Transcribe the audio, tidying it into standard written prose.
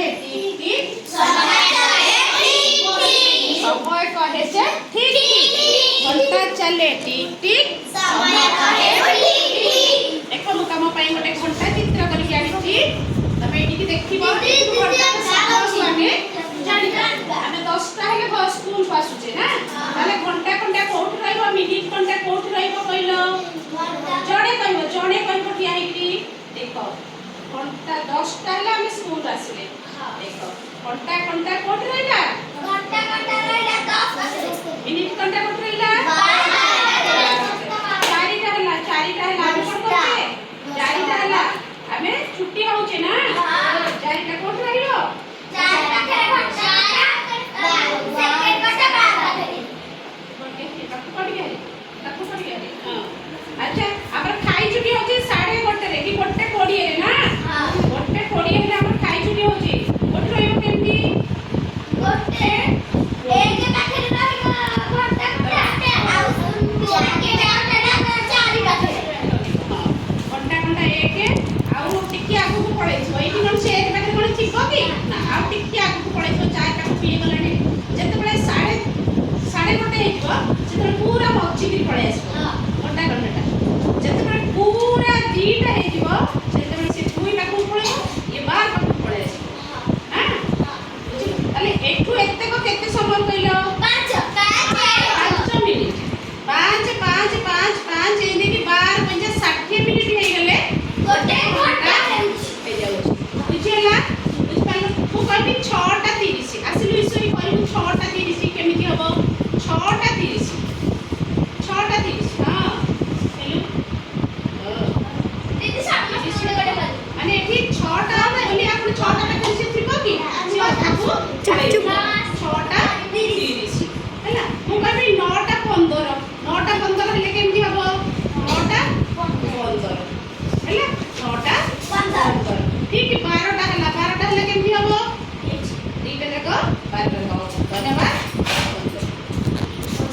ଚାଲେ ଟିକ୍ ଟିକ୍। ସମୟ କହେ ଯେ ଠିକ୍ ଠିକ୍। ଘଣ୍ଟା ଚାଲେ ଟିକ୍ ଟିକ୍। ଦେଖ, ମୁଁ ତମ ପାଇଁ ଗୋଟେ ଘଣ୍ଟା ଚିତ୍ର କରିକି ଆଣିଛି। ତମେ ଏଇଠିକି ଦେଖିବ। ଏଇଠୁ ଘଣ୍ଟାର ସମୟକୁ ଆମେ ଜାଣିବା। ଆମେ 10ଟା ହେଲେ ସ୍କୁଲକୁ ଆସୁଛେ ନା? ତାହେଲେ ଘଣ୍ଟା ଘଣ୍ଟା କୋଉଠି ରହିବ? ମିନିଟ ଘଣ୍ଟା କୋଉଠି ରହିବ କହିଲ? ଜଣେ କହିବ, ଜଣେ କହିବ ଠିଆ ହେଇକି। ଦେଖ, ଘଣ୍ଟା 10ଟା ହେଲେ ଆମେ ସ୍କୁଲ ଆସିଲେ। ଦେଖ, ଘଣ୍ଟା ଘଣ୍ଟା କୋଉଠି ରହିଲା? ମିନିଟ ଘଣ୍ଟା କୋଉଠି ରହିଲା? 4ଟା ହେଲା, 4ଟା ହେଲା ଆମେ କଣ କରୁଛେ? 4ଟା ହେଲା ଆମେ ଛୁଟି ହଉଛେ ନା? 4ଟା କୋଉଠି ରହିବ? ତାକୁ ପଢିକି ଆରେ, ତାକୁ ପଢିକି ଆରେ। ହଁ, ଆଚ୍ଛା, ଆମର ଖାଇ ଛୁଟି ହଉଛି 1:30ରେ କି 1:20ରେ ନା? 1:20 ହେଲେ ଆମର ଖାଇ ଛୁଟି ହଉଛି। କୋଉଠି ରହିବ କେମିତି? ଏକ ପାଖରେ ରହିବ ଘଣ୍ଟା ଘଣ୍ଟା ଆଉ ଚାରି ପାଖରେ। ହଁ, ଘଣ୍ଟା ଘଣ୍ଟା ଏକ ଆଉ ଟିକେ ଆଗକୁ ପଳେଇଯିବ। ଏଇଠି କଣ ସେ ଏକ ପାଖରେ କଣ ଥିବ କି ନା? ଆଉ ଟିକେ ଆଗକୁ ପଳେଇଯିବ। ଚାରି ପାଖକୁ ହେଇଗଲାଣି।